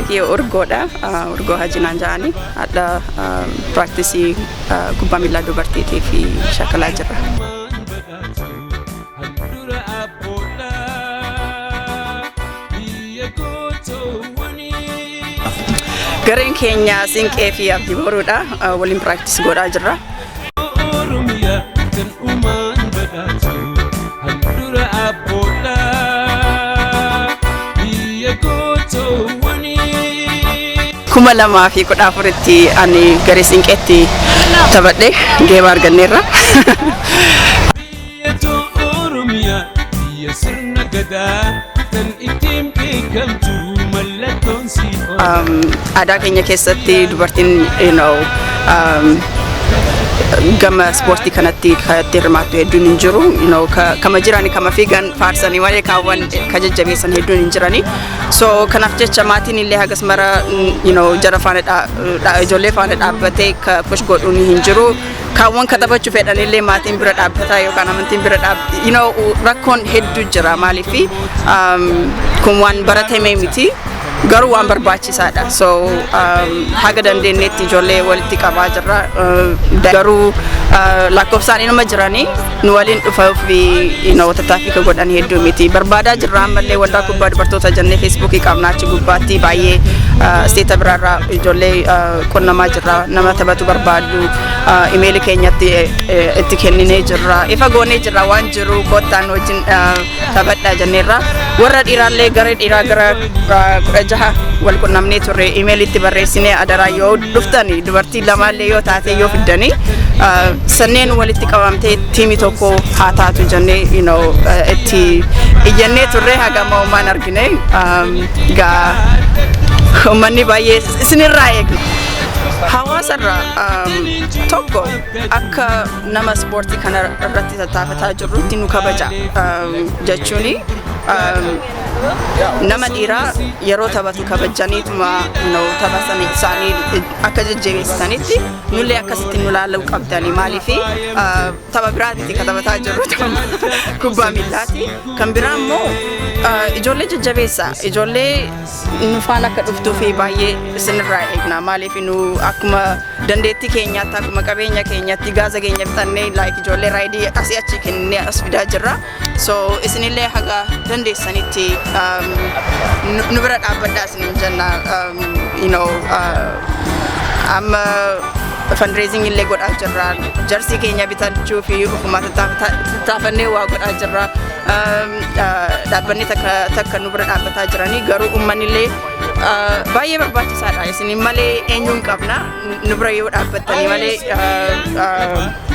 Maqaan kiyya Urgoodha. Urgoo Hajinaan jedhani. Hadha practice kubbaa miillaa dubartiitii fi shaakalaa jirra. Handura abboodha biyya gootowwanii. Gareen keenya Siinqee fi Abdii Boruudha. Waliin practice godhaa jirra. Oromiyaa kan uumaan badhaatu handura abboodha biyya gootowwanii. 2014tti ani garee Siinqeetti taphadhe, geeba arganneerra. Biyya Oromiyaa, biyya sirna gadaa kan ittiin beekamtu mallattoon si Aadaa keenya keessatti dubartiin gama ispoortii kanatti kan itti hirmaattu hedduun hin jiru. Kama jiran kama fiigan faarsanii malee kaawwan ka jajjabeessan hedduun hin jirani. So kanaaf jecha maatiin illee hagas mara jara faana ijoollee faana dhaabbatee ka push godhuun hin jiru. Kaawwan ka taphachuu fedhan illee maatiin bira dhaabbataa yookaan amantiin bira dhaab rakkoon hedduu jira. Maaliifi kun waan baratame miti, garuu waan barbaachisaadha. So haga dandeenyetti ijoollee walitti qabaa jirra. Garuu lakkoofsaan inuma jiranii nu waliin dhufuuf tattaaffii ka godhan hedduu miti. Barbaadaa jirra ammallee. Waldaa kubbaa dubartoota jennee Facebookii qabna, achi gubbaatti baay'ee isteeta biraarraa ijoollee qunnamaa jirra. Nama taphatu barbaadu imeelii keenyatti itti kenninee jirra. Ifa goonee jirra, waan jiru kottaan wajjin taphadhaa jenneerra. Warra dhiiraallee gara dhiiraa gara 16 wal qunnamnee turre, imeelitti barreessinee, adaraa yoo dhuftani dubartii lamaallee yoo taate yoo fiddanii sanneen walitti qabamtee tiimii tokko haa taatu jennee itti iyyannee turre. Haga amma uumaan argine gaa uummanni baay'ee isinirraa eegna. Hawaasarraa tokko akka nama ispoortii kana irratti tattaafataa jirrutti nu kabaja jechuuni, nama dhiiraa yeroo taphatu kabajaniituma tapha sana isaanii akka jajjabeessanitti nullee akkasitti nu laaluu qabdani. Maaliifi tapha biraatti ka taphataa jirru tapha kubbaa miillaati. Kan biraa immoo ijoollee jajjabeessa, ijoollee nu faana akka dhuftuu fi baay'ee isinirraa eegna. Maaliif nu akkuma dandeettii keenyaatti, akkuma qabeenya keenyaatti gaaza keenya bitannee, like ijoollee ride asii achi kennee as fidaa jirra. So isinillee haga dandeessanitti nu bira dhaabbadhaa isinin jenna. Amma fundraising illee godhaa jirra, jersey keenya bitachuu fi ofuma tattaafannee waa godhaa jirra. Dhaabbanni takka takka nu bira dhaabbataa jiranii, garuu uummanni illee baay'ee barbaachisaadha. Isin malee eenyuun qabna? Nu bira yoo dhaabbattanii malee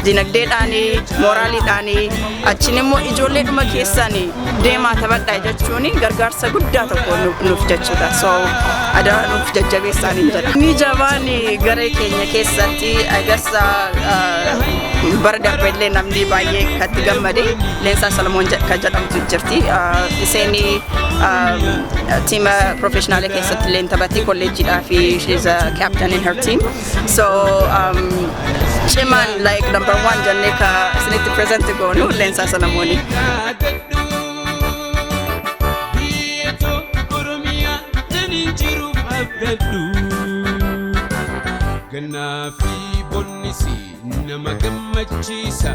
dinagdeedhaanii, mooraaliidhaanii, achiin immoo ijoollee dhuma keessanii deemaa taphadhaa jechuun gargaarsa guddaa tokko nuuf jechuudha. So adaraa nuuf jajjabeessaanii jedha. Inni jabaan garee keenya keessatti agarsa bara darbe illee namni baay'ee katti gammade Leensaa Salomoon kan jedhamtu jirti. Isheen tiima professional keessatti illee taphatti, kolleejiidhaa fi she is a captain in her team. So cimaan, like number one jennee ka isinitti present goonu Leensaa Salomooni. Biyya Oromiyaa taniin jiruuf abdadhu. Gannaa fi bonnisi nama gammachiisa.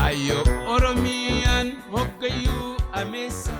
Ayyoo Oromiyaan hoggayyuu ameessa.